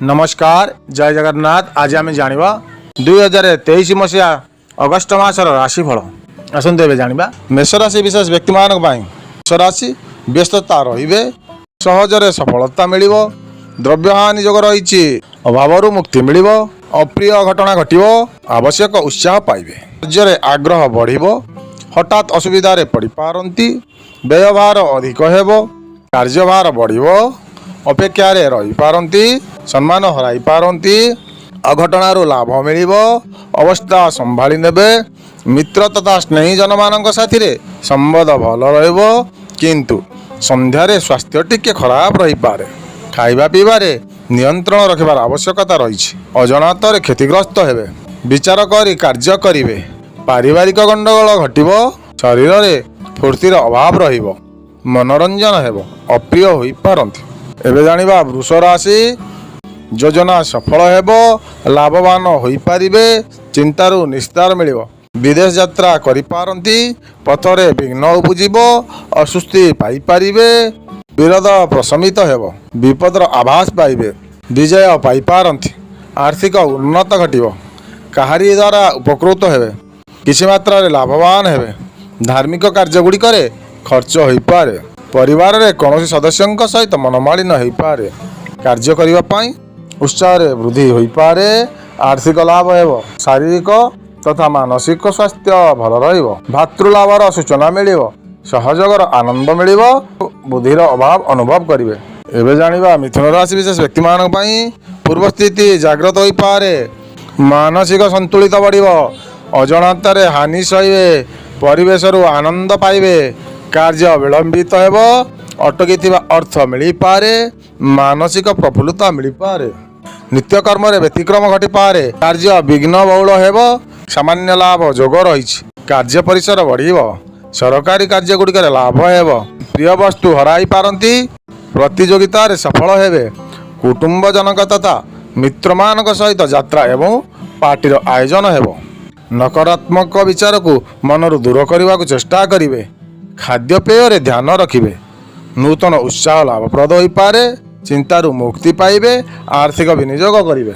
ନମସ୍କାର, ଜୟ ଜଗନ୍ନାଥ। ଆଜି ଆମେ ଜାଣିବା 2023 ମସିହା ଅଗଷ୍ଟ ମାସର ରାଶିଫଳ। ଆସନ୍ତୁ ଏବେ ଜାଣିବା ମେଷ ରାଶି ବିଶେଷ ବ୍ୟକ୍ତିମାନଙ୍କ ପାଇଁ। ମେଷ ରାଶି, ବ୍ୟସ୍ତତା ରହିବେ, ସହଜରେ ସଫଳତା ମିଳିବ, ଦ୍ରବ୍ୟହାନି ଯୋଗ ରହିଛି, ଅଭାବରୁ ମୁକ୍ତି ମିଳିବ, ଅପ୍ରିୟ ଘଟଣା ଘଟିବ, ଆବଶ୍ୟକ ଉତ୍ସାହ ପାଇବେ, କାର୍ଯ୍ୟରେ ଆଗ୍ରହ ବଢ଼ିବ, ହଠାତ୍ ଅସୁବିଧାରେ ପଡ଼ିପାରନ୍ତି, ବ୍ୟୟଭାର ଅଧିକ ହେବ, କାର୍ଯ୍ୟଭାର ବଢ଼ିବ, ଅପେକ୍ଷାରେ ରହିପାରନ୍ତି, ସମ୍ମାନ ହରାଇପାରନ୍ତି, ଅଘଟଣାରୁ ଲାଭ ମିଳିବ, ଅବସ୍ଥା ସମ୍ଭାଳି ନେବେ, ମିତ୍ର ତଥା ସ୍ନେହୀଜନମାନଙ୍କ ସାଥିରେ ସମ୍ବନ୍ଧ ଭଲ ରହିବ, କିନ୍ତୁ ସନ୍ଧ୍ୟାରେ ସ୍ୱାସ୍ଥ୍ୟ ଟିକେ ଖରାପ ରହିପାରେ। ଖାଇବା ପିଇବାରେ ନିୟନ୍ତ୍ରଣ ରଖିବାର ଆବଶ୍ୟକତା ରହିଛି। ଅଜାଣତରେ କ୍ଷତିଗ୍ରସ୍ତ ହେବେ। ବିଚାର କରି କାର୍ଯ୍ୟ କରିବେ। ପାରିବାରିକ ଗଣ୍ଡଗୋଳ ଘଟିବ। ଶରୀରରେ ଫୁର୍ତ୍ତିର ଅଭାବ ରହିବ। ମନୋରଞ୍ଜନ ହେବ। ଅପ୍ରିୟ ହୋଇପାରନ୍ତି। ଏବେ ଜାଣିବା ବୃଷ ରାଶି। ଯୋଜନା ସଫଳ ହେବ, ଲାଭବାନ ହୋଇପାରିବେ, ଚିନ୍ତାରୁ ନିସ୍ତାର ମିଳିବ, ବିଦେଶ ଯାତ୍ରା କରିପାରନ୍ତି, ପଥରେ ବିଘ୍ନ ଉପୁଜିବ, ଅସ୍ୱସ୍ତି ପାଇପାରିବେ, ବିରୋଧ ପ୍ରଶମିତ ହେବ, ବିପଦର ଆଭାସ ପାଇବେ, ବିଜୟ ପାଇପାରନ୍ତି, ଆର୍ଥିକ ଉନ୍ନତ ଘଟିବ, କାହାରି ଦ୍ୱାରା ଉପକୃତ ହେବେ, କିଛି ମାତ୍ରାରେ ଲାଭବାନ ହେବେ, ଧାର୍ମିକ କାର୍ଯ୍ୟଗୁଡ଼ିକରେ ଖର୍ଚ୍ଚ ହୋଇପାରେ, ପରିବାରରେ କୌଣସି ସଦସ୍ୟଙ୍କ ସହିତ ମନୋମାଳିନ୍ୟ ହୋଇପାରେ, କାର୍ଯ୍ୟ କରିବା ପାଇଁ ଉତ୍ସାହରେ ବୃଦ୍ଧି ହୋଇପାରେ, ଆର୍ଥିକ ଲାଭ ହେବ, ଶାରୀରିକ ତଥା ମାନସିକ ସ୍ୱାସ୍ଥ୍ୟ ଭଲ ରହିବ, ଭାତୃଲାଭର ସୂଚନା ମିଳିବ, ସହଯୋଗର ଆନନ୍ଦ ମିଳିବ, ବୁଦ୍ଧିର ଅଭାବ ଅନୁଭବ କରିବେ। ଏବେ ଜାଣିବା ମିଥୁନ ରାଶି ବିଶେଷ ବ୍ୟକ୍ତିମାନଙ୍କ ପାଇଁ। ପୂର୍ବ ସ୍ଥିତି ଜାଗ୍ରତ ହୋଇପାରେ, ମାନସିକ ସନ୍ତୁଳିତ ବଢ଼ିବ, ଅଜାଣତରେ ହାନି ସହିବେ, ପରିବେଶରୁ ଆନନ୍ଦ ପାଇବେ, କାର୍ଯ୍ୟ ବିଳମ୍ବିତ ହେବ, ଅଟକିଥିବା ଅର୍ଥ ମିଳିପାରେ, ମାନସିକ ପ୍ରଫୁଲ୍ଲତା ମିଳିପାରେ, ନିତ୍ୟକର୍ମରେ ବ୍ୟତିକ୍ରମ ଘଟିପାରେ, କାର୍ଯ୍ୟ ବିଘ୍ନ ବହୁଳ ହେବ, ସାମାନ୍ୟ ଲାଭ ଯୋଗ ରହିଛି, କାର୍ଯ୍ୟ ପରିସର ବଢ଼ିବ, ସରକାରୀ କାର୍ଯ୍ୟ ଗୁଡ଼ିକରେ ଲାଭ ହେବ, ପ୍ରିୟ ବସ୍ତୁ ହରାଇ ପାରନ୍ତି, ପ୍ରତିଯୋଗିତାରେ ସଫଳ ହେବେ, କୁଟୁମ୍ବଜନକ ତଥା ମିତ୍ରମାନଙ୍କ ସହିତ ଯାତ୍ରା ଏବଂ ପାର୍ଟିର ଆୟୋଜନ ହେବ, ନକାରାତ୍ମକ ବିଚାରକୁ ମନରୁ ଦୂର କରିବାକୁ ଚେଷ୍ଟା କରିବେ, ଖାଦ୍ୟପେୟରେ ଧ୍ୟାନ ରଖିବେ, ନୂତନ ଉତ୍ସାହ ଲାଭପ୍ରଦ ହୋଇପାରେ, ଚିନ୍ତାରୁ ମୁକ୍ତି ପାଇବେ, ଆର୍ଥିକ ବିନିଯୋଗ କରିବେ।